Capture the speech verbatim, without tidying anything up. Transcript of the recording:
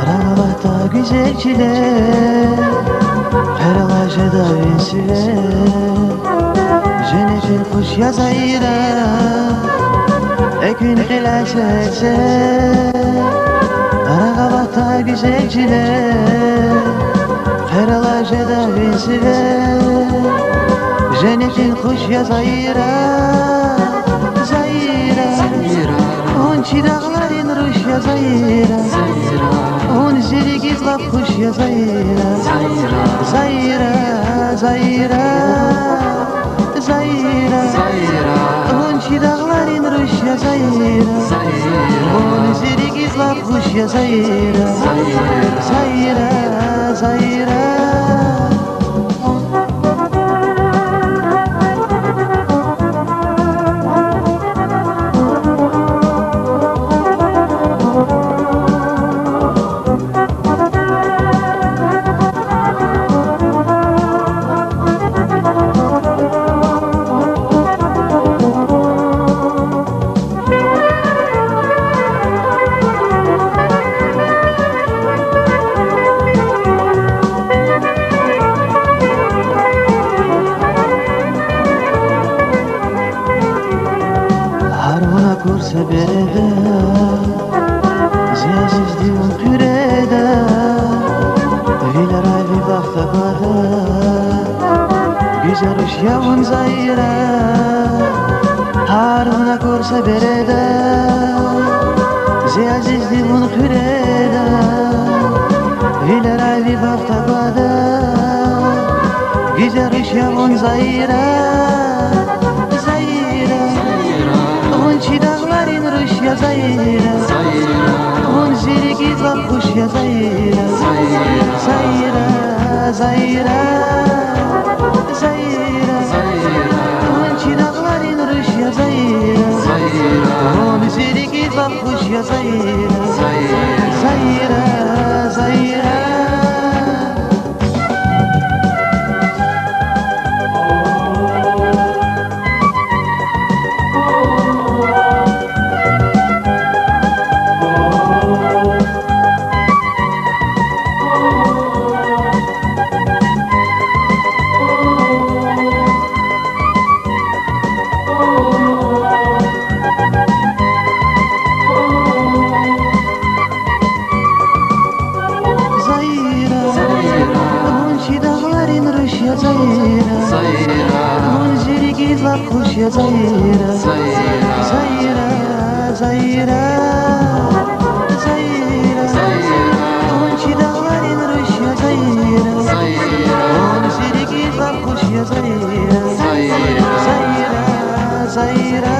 Рагъ алатда гуьзел чилер, хъвер алай жеда ви сивер. Женнетдин къуш я Заира, экуьн кьиляй серсер. Рагъ алатда гуьзел чилер, хъвер алай жеда ви сивер. Женнетдин къуш я Заира, Заира. Вун чи дагъларин руш я Заира, вун зи рикӀиз лап хуш я Заира. Заира, Заира, Заира. Вун чи дагъларин руш я Заира, вун зи рикӀиз лап хуш я Заира. Заира, Заира. Гьар вун акур са береда, зи азизди вун хъуьреда, вилерай ви бахт аквада, гуьзел руш я вун Заира. Гьар вун акур са береда, зи азизди вун хъуьреда, вилерай ви бахт аквада, гуьзел руш я вун Заира. Заира, вун чи дагъларин руш я Заира, вун зи рикӀиз лап хуш я Заира. Заира, Заира, Заира. Вун чи дагъларин руш я Заира, вун зи рикӀиз лап хуш я Заира. Заира, Заира. Заира, вун чи дагъларин руш я Заира, вун зи рикӀиз лап хуш я Заира. Заира, Заира, Заира. Вун чи дагъларин руш я Заира, вун зи рикӀиз лап хуш я Заира. Заира, Заира.